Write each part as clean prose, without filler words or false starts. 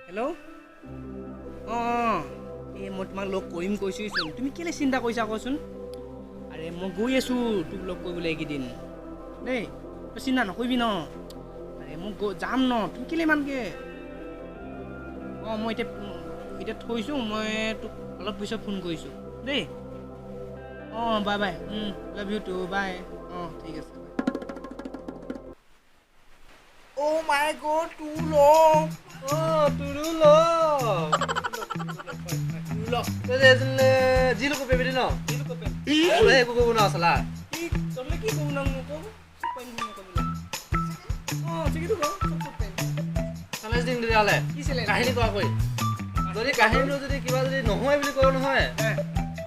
Hello', অঁ অঁ, এই মই তোমাক লগ কৰিম কৈছোঁচোন, তুমি কেলৈ চিন্তা কৰিছা কচোন? আৰে মই গৈ আছোঁ তোক লগ কৰিবলৈ এইকেইদিন দেই, তই চিন্তা নকৰিবি ন। আৰে মই গৈ যাম ন, তুমি কেলৈ ইমানকৈ? অঁ মই এতিয়া এতিয়া থৈছোঁ, মই তোক অলপ পিছত ফোন কৰিছোঁ দেই। অঁ bye bye, love you too, bye. অঁ ঠিক আছে। Oh my god, too long. Oh, too long. যি লোক পেবি ন একো কৰিব নোৱাৰা চালা। কি কৰো নাম চেলেঞ্জ দিম তেতিয়াহ'লে, কাহিনী কোৱা কৈ। যদি কাহিনীটো যদি কিবা যদি নহয় বুলি কওঁ নহয়,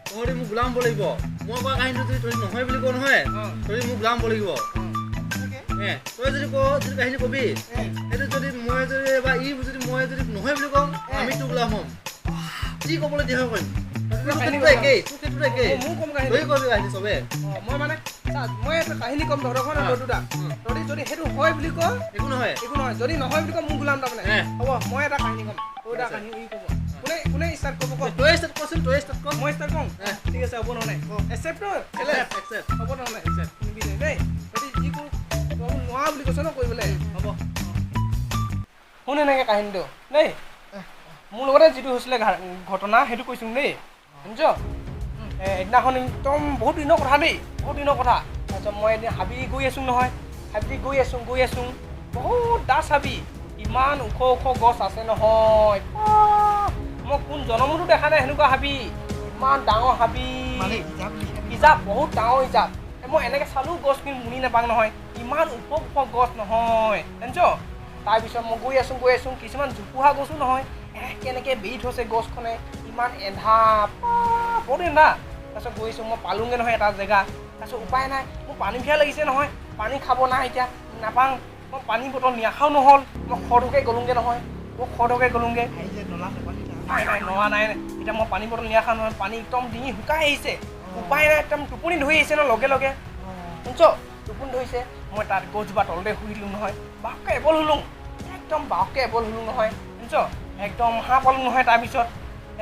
তহঁতি মোক গোলাম হ'ব লাগিব। মই কোৱা কাহিনীটো যদি তহঁতি নহয় বুলি কওঁ নহয়, তহঁতি মোক গোলাম হ'ব লাগিব। তই যদি ক, যিটো কাহিনী কবি সেইটো যদি মই যদি বা ই যদি মই যদি নহয় বুলি কওঁ, আমি তোক গোলাম হ'ম। যি ক'বলৈ দিয়া কৰিম। একেই তোৰ ক্ষেত্ৰতো একেই, তই কবি কাহিনী চবে। মই মানে মই এটা কাহিনী ক'ম তহঁতৰখন দুটা, তহঁতি যদি সেইটো হয় বুলি ক একো নহয়, একো নহয়, যদি নহয় বুলি ক মোক গোলাম। তাৰমানে হ'ব, মই এটা কাহিনী ক'ম, তই এটা কাহিনী ই ক'ব। কোনে কোনে ষ্টাৰ্ট কৰিব ক? তই ষ্টাৰ্ট কৰচোন, তই ষ্টাৰ্ট কৰ। মই ষ্টাৰ্ট কৰোঁ, ঠিক আছে, হ'ব নহ'লে। একচেপ্ট একচেপ্ট হ'ব নহ'লে, শুনিবি দেই। তহঁতি যি কৰো নোৱাৰা বুলি কৈছ ন কৰিবলৈ, হ'ব। শুন এনেকৈ কাহিনীটো দেই, মোৰ লগতে যিটো হৈছিলে ঘটনা সেইটো কৈছোঁ দেই, শুনিছ? এদিনাখন একদম বহুত দিনৰ কথা দেই, বহুত দিনৰ কথা। তাৰপিছত মই এদিন হাবি গৈ আছোঁ নহয়, হাবি গৈ আছোঁ গৈ আছোঁ, বহুত ডাঠ হাবি, ইমান ওখ ওখ গছ আছে নহয়, মই কোন জনমতো দেখা নাই সেনেকুৱা হাবি, ইমান ডাঙৰ হাবি, ইজাপ বহুত ডাঙৰ ইজাপ। মই এনেকৈ চালোঁ গছখিনি মুনি নাপাওঁ নহয়, ইমান ওখ ওখ গছ নহয়, জানিছ? তাৰপিছত মই গৈ আছোঁ গৈ আছোঁ, কিছুমান জোপোহা গছো নহয়, কেনেকৈ বেৰি থৈছে গছখনে, ইমান এন্ধাৰ, বহুত এন্ধাৰ। তাৰপিছত গৈছোঁ মই পালোঁগৈ নহয় এটা জেগা। তাৰপিছত উপায় নাই, মোৰ পানী পিয়াহ লাগিছে নহয়, পানী খাব নাই এতিয়া নাপাওঁ, মই পানী বটল নিয়াখাও নহ'ল, মই খৰধৰকৈ গ'লোঁগৈ নহয়, মই খৰধৰকৈ গ'লোঁগৈ। নাই নাই নলা নাই, এতিয়া মই পানী বটল নিয়াখা নহয়, পানী একদম ডিঙি শুকাই আহিছে, উপায় নাই, একদম টোপনি ধৰি আহিছে ন লগে লগে, শুনিছ? টোপনি ধৰিছে, মই তাত গছজোপা তলতে শুই দিলোঁ নহয়, বাহকে এবল শুলোঁ, একদম বাহকে এবল শুলোঁ নহয়, শুনিছ? একদম হাঁহ পালোঁ নহয়। তাৰপিছত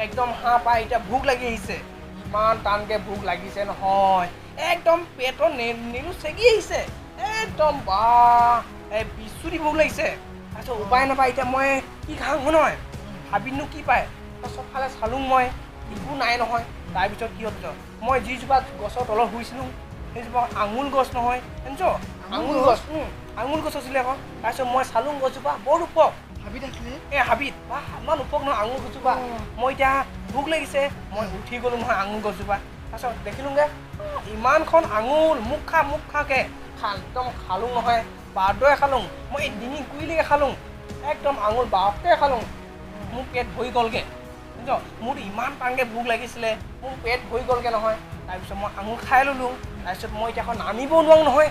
একদম হাঁহ পাই এতিয়া ভোক লাগি আহিছে, ইমান টানকৈ ভোক লাগিছে নহয়, একদম পেটৰ নেলু চেগি আহিছে, একদম বা এই বিচুৰি ভোক লাগিছে। তাৰপিছত উপায় নাপায় এতিয়া মই কি খাওঁ নহয়, হাবিতনো কি পায়, চবফালে চালোঁ মই, একো নাই নহয়। তাৰপিছত কি হ'ল, মই যিজোপা গছৰ তলত শুইছিলোঁ সেইজোপা আঙুল গছ নহয়, জানিছ? আঙুল গছ, আঙুল গছ আছিলে আকৌ। তাৰপিছত মই চালোঁ গছজোপা বৰ ওখ, এই হাবিত বা ইমান ওখ নহয় আঙুল গছজোপা। মই এতিয়া ভোক লাগিছে, মই উঠি গ'লোঁ নহয় আঙুল গছজোপা। তাৰপিছত দেখিলোঁগৈ ইমানখন আঙুল, মোক খা মোক খাকৈ একদম খালোঁ নহয়, বাৰদৰে খালোঁ মই, এই ডিঙি গুৰিলৈকে খালোঁ, একদম আঙুল বাৰকৈ খালোঁ, মোৰ পেট ভৰি গ'লগৈ, বুজিছ? মোৰ ইমান টানকৈ ভোক লাগিছিলে, মোৰ পেট ভৰি গ'লগৈ নহয়। তাৰপিছত মই আঙুল খাই ল'লোঁ, তাৰপিছত মই এতিয়া আকৌ নামিবও নোৱাৰোঁ নহয়,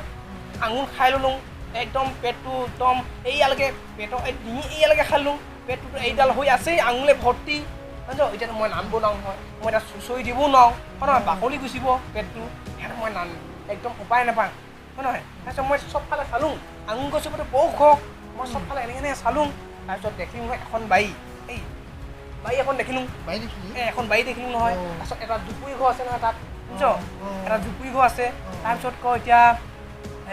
আঙুল খাই ল'লোঁ, একদম পেটটো একদম এইয়ালৈকে, পেটৰ এই ডিঙি এইয়ালৈকে খালোঁ, পেটটোতো এইডাল হৈ আছেই আঙুলে ভৰ্তি, বুজিছ? এতিয়াতো মই নামিব নোৱাৰোঁ নহয়, মই এতিয়া চুঁচৰি দিবও নোৱাৰোঁ, হয় নহয়? বাকলি গুচিব পেটটো, সেইকাৰণে মই নাম একদম উপায় নাপাওঁ, হয় নহয়? তাৰপিছত মই চবফালে চালোঁ, আঙুল গছজোপাটো বৰ ওখ, মই চবফালে এনেকৈ এনেকৈ চালোঁ। তাৰপিছত দেখিলোঁ নহয় এখন বাৰী, এই বাৰী এখন দেখিলোঁ, এই এখন বাৰী দেখিলোঁ নহয়। তাৰপিছত এটা জুপুৰি ঘৰ আছে নহয় তাত, বুজিছ? এটা জুপুৰি ঘৰ আছে। তাৰপিছত কয় এতিয়া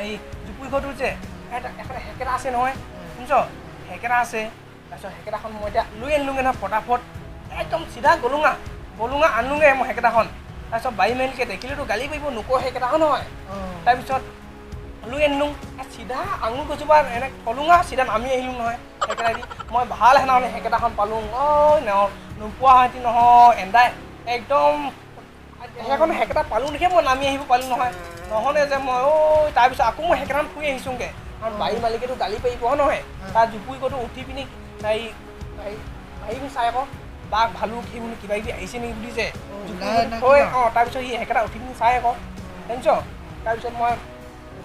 এই জুপুৰি ঘৰটো যে এটা এখন হেকেৰা আছে নহয়, শুনিছ? হেকেৰা আছে। তাৰপিছত হেকেৰাখন মই এতিয়া লৈ আনিলোঁগৈ নহয় ফটাফট, একদম চিধা গ'লোঙা গ'লোঙা আনিলোঁগৈ মই হেকেৰাখন। তাৰপিছত বাৰী মালিকে দেখিলেতো গালি পাৰিব, নোকোৱা হেকেৰাখন নহয়। তাৰপিছত লৈ আনিলোঁ, চিধা আঙুল গছজোপা এনেকৈ থলোঙা, চিধা নামি আহিলোঁ নহয় হেকেৰা দি। মই ভাল সেনাখনি হেকেৰাখন পালোঁ, ঐ নোপোৱা হেঁতি নহয় এন্দাই একদম সেইখন হেকেৰা পালোঁ দেখিয়ে মই নামি আহিব পাৰিলোঁ নহয়, নহ'লে যে মই ঐ। তাৰপিছত আকৌ মই হেকেৰাখন ফুৰি আহিছোঁগৈ, কাৰণ বাৰী মালিকেতো গালি পাৰিব নহয়। তাৰ জুপুৰি ঘৰটো উঠি পিনি এই হেৰি চাই আকৌ বাঘ ভালুক সেইবোৰ কিবা কিবি আহিছে নেকি বুলি যে থৈ, অঁ তাৰপিছত সি হেকেৰা উঠি পিনি চাই আকৌ, জানিছ? তাৰপিছত মই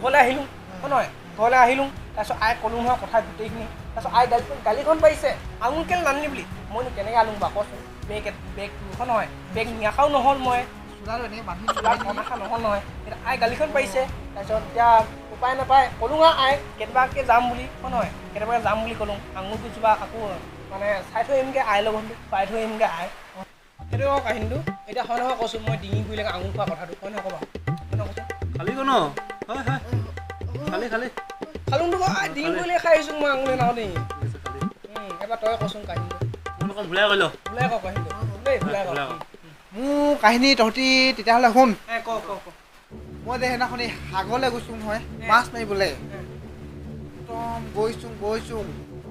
ঘৰলৈ আহিলোঁ, হয় নহয়? ঘৰলৈ আহিলোঁ, তাৰপিছত আই ক'লোঁ নহয় কথা গোটেইখিনি। তাৰপিছত আই গালিখন পাৰিছে, আঙুল কেলৈ নানিলি বুলি। মইনো কেনেকৈ আনো বাৰু কচোন? বেগ বেগটো হয় নহয়, বেগ নিয়াখাও নহ'ল, মই চোলাত নহ'ল নহয়। এতিয়া আই গালিখন পাৰিছে। তাৰপিছত এতিয়া উপায় নাপায় ক'লোঁ আই কেতিয়াবাকৈ যাম বুলি, হয় নহয়? কেতিয়াবাকৈ যাম বুলি ক'লোঁ, আঙুল গছজোপা আকৌ মানে চাই থৈ আহিমগৈ আই লগনটো খুৱাই থৈ আহিমগৈ আই সেইটো আকৌ কাহিনীটো এতিয়া হয় নহয় কৈছোঁ মই ডিঙি গুৰিলৈকে আঙুৰ খোৱা কথাটো হয় নহয় ক'বা হয় নহয় কৈছোঁ খালি ন হয় হয় খালি খালি খালোঁতো ডিঙি গুৰিলৈকে খাই আহিছোঁ মই আঙুলি নাও দেই এবাৰ তই কচোন কাহিনীটো ভুলাই কৈ ভুলাই ক কাহিনীটো দেই ভুলাই ক মোৰ কাহিনী তহঁতি তেতিয়াহ'লে শুন ক ক ক মই যে সেইদিনাখনি সাগৰলৈ গৈছোঁ নহয় মাছ মাৰিবলৈ একদম গৈছোঁ গৈছোঁ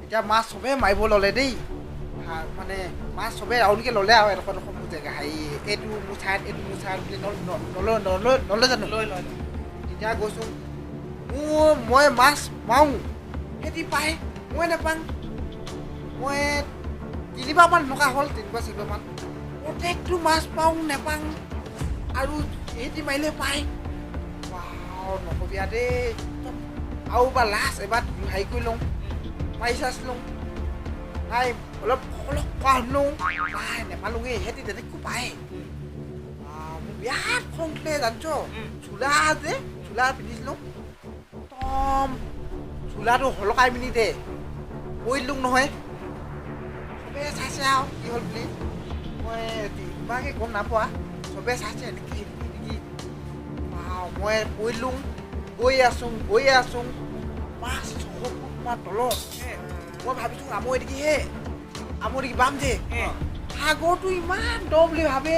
এতিয়া মাছ চবেই মাৰিব ল'লে দেই মানে মাছ চবেই ৰাউণ্ডকৈ ল'লে আৰু এডোখৰ এডোখৰ মোৰ জেগা হেৰি এইটো মোৰ ছাইড এইটো মোৰ ছাইড বুলি নলয় নলয় জানো তেতিয়া গৈছোঁ মোৰ মই মাছ মাৰোঁ সিহঁতি পায় মই নাপাওঁ মই তিনিবাৰমান এনেকুৱা হ'ল তিনিবাৰ চাৰিবাৰমান প্ৰত্যেকটো মাছ পাওঁ নাপাওঁ আৰু সিহঁতি মাৰিলে পায় নকবি দেই আৰু বা লাষ্ট এবাৰ হেৰি কৰি লওঁ মাৰি চাইছিলোঁ নাই অলপ অলপ কোৱা শুনো নাই নেপালোঁগৈ সিহঁতি তেনেকৈ পায় মোক বিৰাট খং উঠিলে জানিছ চোলা যে চোলা পিন্ধিছিলোঁ একদম চোলাটো সলকাই পিনি দে পৰিলোঁ নহয় চবেই চাইছে আৰু কি হ'ল বুলি মই ইমানকৈ গম নাপোৱা চবেই চাইছে এনেকৈ নেকি মই পৰিলোঁ গৈ আছোঁ গৈ আছোঁ 500 ফুটমান তলত মই ভাবিছোঁ আমৈ দেখিহে আমৈ দেখি বাম যে সাগৰটো ইমান দ বুলি ভাবে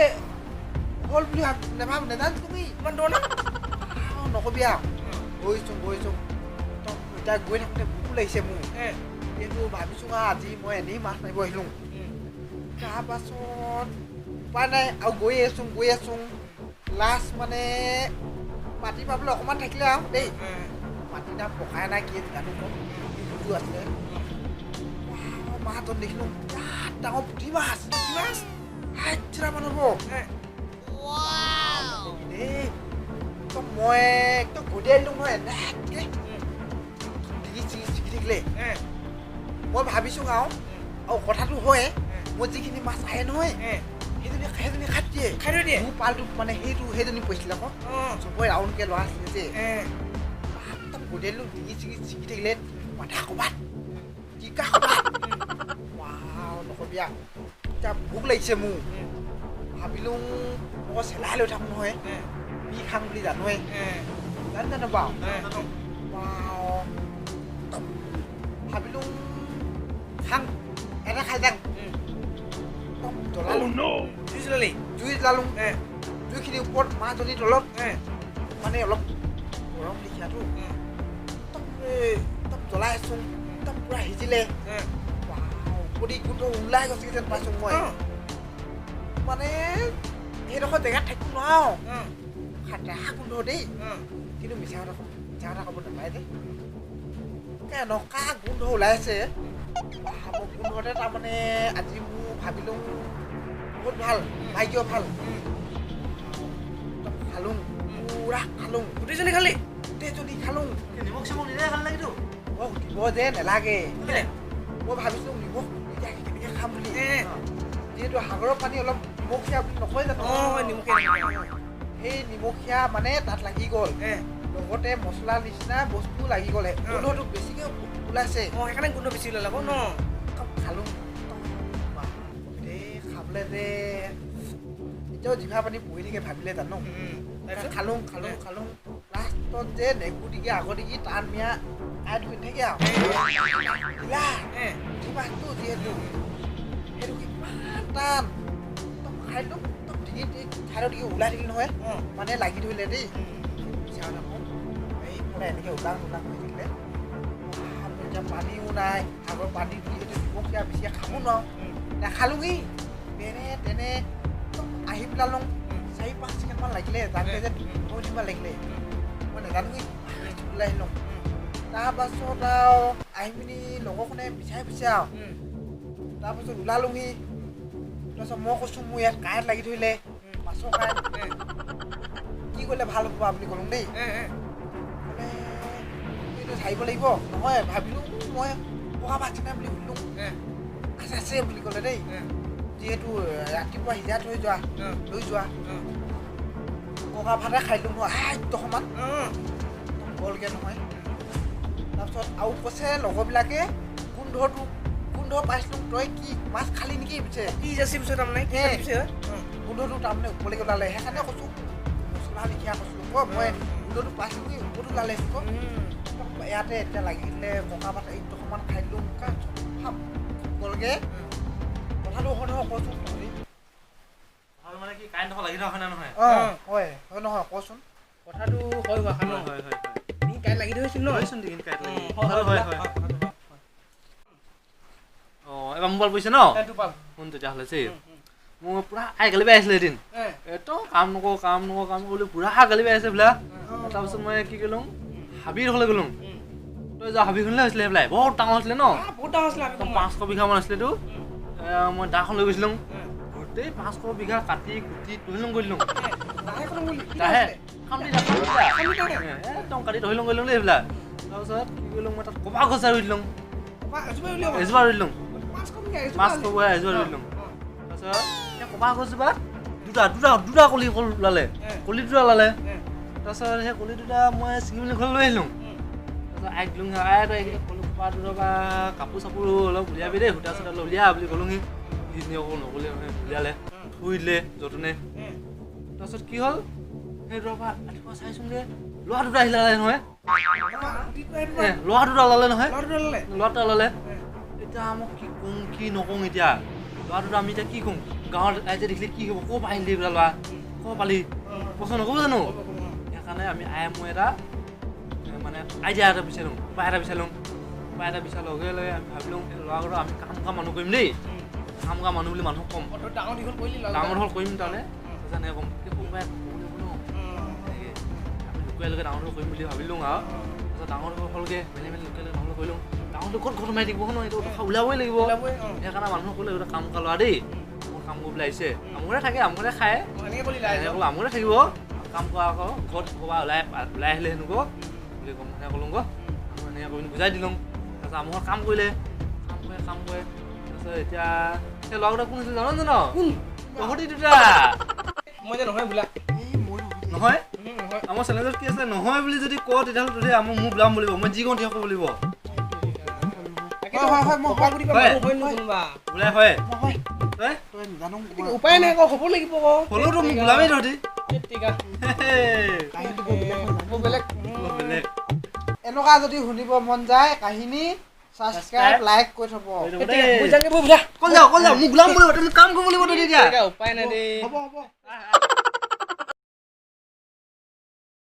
হ'ল বুলি নাভাবো নাজানো তুমি ইমান দ না নকবি আৰু গৈছোঁ গৈছোঁ এতিয়া গৈ থাকোঁতে ভোকো লাগিছে মোৰ কিন্তু ভাবিছোঁ আৰু আজি মই এনেই মাছ মাৰিব আহিলোঁ তাৰপাছত উপায় নাই আৰু গৈ আছোঁ গৈ আছোঁ লাষ্ট মানে মাটি পাবলৈ অকণমান থাকিলে আৰু দেই মাটি দাম পকাই নাই কি জানো কম বিহুটো আছিলে মাছজন দেখিলোঁ বিৰাট ডাঙৰ পুঠি মাছ মাছ 60মান হ'ব দেই একদম মই একদম গদিয়াই দিলোঁ নহয় এনেকৈ ডিঙি ছিঙি ছিঙি থাকিলে মই ভাবিছোঁ আৰু আৰু কথাটো হয় মই যিখিনি মাছ আহে নহয় সেইজনী সেইজনী খাই দিয়ে খাই দিয়ে মোৰ পালটোত মানে সেইটো সেইজনী পৰিছিলে আকৌ চবৰে ৰাউণ্ডকৈ ল'ৰা আছিলে যে একদম গদিয়াই দিলোঁ ডিঙি ছিঙি ছিঙি থাকিলে মাথা ক'ৰবাত টিকা ক'ৰবাত নকবি আৰু এতিয়া ভোক লাগিছে মোৰ ভাবিলোঁ মই চেলাই লৈ থাকোঁ নহয় পি খাম বুলি জানোৱে জানো জানো বাৰু ভাবিলোঁ খাং এটা খাই যাং একদম জ্বলালোঁ জুই জ্বলালোঁ জুইখিনি ওপৰত মাছজনী তলত মানে অলপ গৰম লেখীয়াটো একদম একদম জ্বলাই আছোঁ একদম পূৰা সিজিলে ওপৰি গোন্ধ ওলাই গৈছে যেন পাইছোঁ মই মানে সেইডোখৰ জেগাত থাকিব নোৱাৰোঁ খাতৰা গোন্ধ দেই কিন্তু মিছা কথা মিছা কথা ক'ব নাপায় যে এনেকুৱা গোন্ধ ওলাই আছে গোন্ধতে তাৰমানে আজি মোৰ ভাবিলোঁ বহুত ভাল ভাগ্য ভাল খালোঁ পূৰা খালোঁ গোটেইজনী খালি গোটেইজনী খালোঁ নিমখ চিমখ নিদিয়ে খালি নেকি মোক দিব যে নালাগে মই ভাবিছিলোঁ নিমখ নিদিয়াকৈ কেনেকৈ খাম বুলি যিহেতু সাগৰৰ পানী অলপ নিমখীয়া বুলি নকয় জানো সেই নিমখীয়া মানে তাত লাগি গ'ল লগতে মছলা নিচিনা বস্তু লাগি গ'লে গোন্ধটো বেছিকৈ ওলাইছে সেইকাৰণে গোন্ধ বেছি ওলালে আকৌ ন খালোঁ দেই খাবলৈ যে এতিয়াও জিভা পানী পৰি থাকে ভাবিলে জানো খালোঁ খালোঁ খালোঁ লাষ্টত যে নেগুদিকে আগদিকে টান মিয়া কাঁইট কৰি নাথাকে আৰু পুঠি মাছটো যিহেতু সেইটো ইমান টান একদম খাই দিলোঁ একদম ডিঙিত খাই দিওঁ ওলাই থাকিল নহয় মানে লাগি ধৰিলে দেই মিছা কথা কওঁ এইফালে এনেকৈ ওলাং ওলাং হৈ থাকিলে এতিয়া পানীও নাই আগৰ পানী যিহেতু নিমখীয়া বেছিকৈ খাব নোৱাৰোঁ নাখালোঁগৈ তেনে তেনে একদম আহি পেলালোঁ 4-5 ছেকেণ্ডমান লাগিলে যাওঁতে যে 2 মিনিটমান লাগিলে মই নাজানোগৈ ওলাই আহিলোঁ তাৰপাছত আৰু আহি পিনি লগৰখনে বিচাৰি ফুৰিছে আৰু তাৰপাছত ওলালোঁহি তাৰপাছত মই কৈছোঁ মোৰ ইয়াত কাঁইট লাগি ধৰিলে মাছৰ কাঁইট কি কৰিলে ভাল হ'ব বুলি ক'লোঁ দেই ক'লে এইটো সাৰিব লাগিব নহয় ভাবিলোঁ মই পকা ভাত নাই বুলি সুধিলোঁ আছে আছে বুলি ক'লে দেই যিহেতু ৰাতিপুৱা সিজাই থৈ যোৱা লৈ যোৱা ককা ভাতে খাই দিলোঁ নহয় 8 মান গ'লগৈ নহয় তাৰপিছত আৰু কৈছে লগৰবিলাকে গোন্ধটো গোন্ধ গোন্ধ পাইছিলো, তই কি মাছ খালি নেকি পিছে? কি যাচি পিছে তাৰমানে কি পিছে গোন্ধটো তাৰমানে ওপৰলৈকে ওলালে, সেইকাৰণে কৈছোঁ মছলা লিখিয়া কৈছিলোঁ ক। মই গোন্ধটো পাইছিলোঁ কি ওপৰতো ওলালে ক। ইয়াতে এতিয়া লাগিলে ককা পাত 1 টকামান খাই দিলোঁ গ'লগে। কথাটো হয় নহয় কচোন? মানে কি কাৰেণ্ট লাগি থকা হয় নহয়? অঁ হয় হয় নহয় কচোন? কথাটো হয় হোৱা হয় হয়। কাৰেণ্ট লাগি ধৰিছিল ন? কাৰেণ্ট লাগি হয় হয়। অঁ এবাৰ মোবাইল পৰিছে ন? শুন তেতিয়াহ'লে দেই, মোৰ পূৰা আই গালি পাই আছিলে এদিন, একদম কাম নকৰোঁ কাম নকৰোঁ কাম নকৰোঁ বুলি পূৰা গালি পাই আছে বোলা। তাৰপিছত মই কি কৰিলোঁ, হাবি এডোখৰলৈ গ'লোঁ। তই যোৱা হাবিখনলৈ হৈছিলে সেইবিলাক বহুত ডাঙৰ আছিলে ন? বহুত ডাঙৰ আছিলে, 500 বিঘামান আছিলেতো। মই দাখন লৈ গৈছিলোঁ, গোটেই 500 বিঘা কাটি কুটি তহিলং কৰি দিলোঁ। একদম কাটি তহিলং কৰি দিলোঁ দেই সেইবিলাক। তাৰপিছত কি কৰিলোঁ, মই তাত কপা গছ ৰুই দিলোঁ, এজোপা ৰুই দিলোঁ, 500 বিঘা এজোপা ৰুই দিলোঁ। তাৰপিছত সেই কপা গছজোপাত দুটা দুটা দুটা কলি কল ওলালে, কলি দুটা ওলালে। তাৰপিছত সেই কলি দুটা মই ছিঙি মেলি ঘৰলৈ লৈ আহিলোঁ। তাৰপিছত আইক দিলোঁ, আই তই কলো কপা দুটা বা কাপোৰ চাপোৰ অলপ উলিয়াবি দেই, সূতা চূতা অলপ উলিয়া বুলি ক'লোঁহি। সি আকৌ নক'লে নহয়, উলিয়ালে, থৈ দিলে যতনে। তাৰপিছত কি হ'ল, সেই পৰা ৰাতিপুৱা চাইছোঁগৈ ল'ৰা দুটা আহিলে নহয়, ল'ৰা দুটা ওলালে নহয়, ল'ৰা দুটা ওলালে। এতিয়া মই কি কওঁ কি নকওঁ, এতিয়া ল'ৰা দুটা আমি এতিয়া কি কওঁ? গাঁৱত ৰাইজে দেখিলে কি হ'ব? ক'ৰ পৰা আহিলি এইবিলাক ল'ৰা, ক'ৰ পালি প্ৰশ্ন নক'ব জানো? সেইকাৰণে আমি আই মই এটা মানে আইডিয়া এটা বিচাৰোঁ, উপায় এটা বিচাৰোঁ। উপায় এটা বিচাৰ লগে লগে আমি ভাবিলোঁ ল'ৰা আমি কাম কৰা মানুহ কৰিম দেই, কাম কৰা মানুহ বুলি মানুহক ক'ম, ডাঙৰ দীঘল কৰিম। তাৰমানে এনেকৈ ক'ম উপায় ক'ব লাগিব ন, এনেকৈ আমি লুকুৱাই লুকুৱাই ডাঙৰ দীঘল কৰিম বুলি ভাবিলোঁ আৰু। তাৰপিছত ডাঙৰ দীঘল হ'লগৈ, মেলি মেলি লুকুৱাই লুকুৱাই ডাঙৰ কৰিলোঁ। ডাঙৰটো ক'ত ঘৰত মাৰি থাকিব ন, এইটো ওলাবই লাগিব। সেইকাৰণে মানুহক ক'লে এইটো কাম কৰা ল'ৰা দেই, মোৰ কাম কৰিবলৈ আহিছে, আমোৰে থাকে আমোৰে খায়, আমোৰে থাকিব, কাম কৰা আকৌ ঘৰত ক'ৰবাত ওলাই ওলাই আহিলে সেনেকুৱা বুলি ক'ম। সেনেকৈ ক'লোঁ গৈ, এনেকৈ কৰি বুজাই দিলোঁ। তাৰপিছত আমাৰ কাম কৰিলে, কাম কৰে কাম কৰে। তাৰপিছত এতিয়া সেই ল'ৰাকেইটা কোন হৈছিল জান জান? তহঁতি দুটা। মই যে নহয় বোলা নহয়, আমাৰ চেলেঞ্জত কি আছে নহয় বুলি যদি কওঁ তেতিয়াহ'লে তহঁতি আমাৰ মোক গোলাম বুলিব, মই যি কওঁ তেতিয়া ক'ব লাগিব। উপায় নাই আকৌ হ'ব লাগিব। হ'লেওতো মোক গোলামেই তহঁতি। বেলেগ এনেকুৱা যদি শুনিব মন যায় কাহিনী, সাবস্ক্ৰাইব লাইক কৰি থব। যাওঁ, মোক গোলাম বুলিব, তুমি কাম কৰিব লাগিব তেতিয়া। উপায় নাই দেই। হ'ব হ'ব।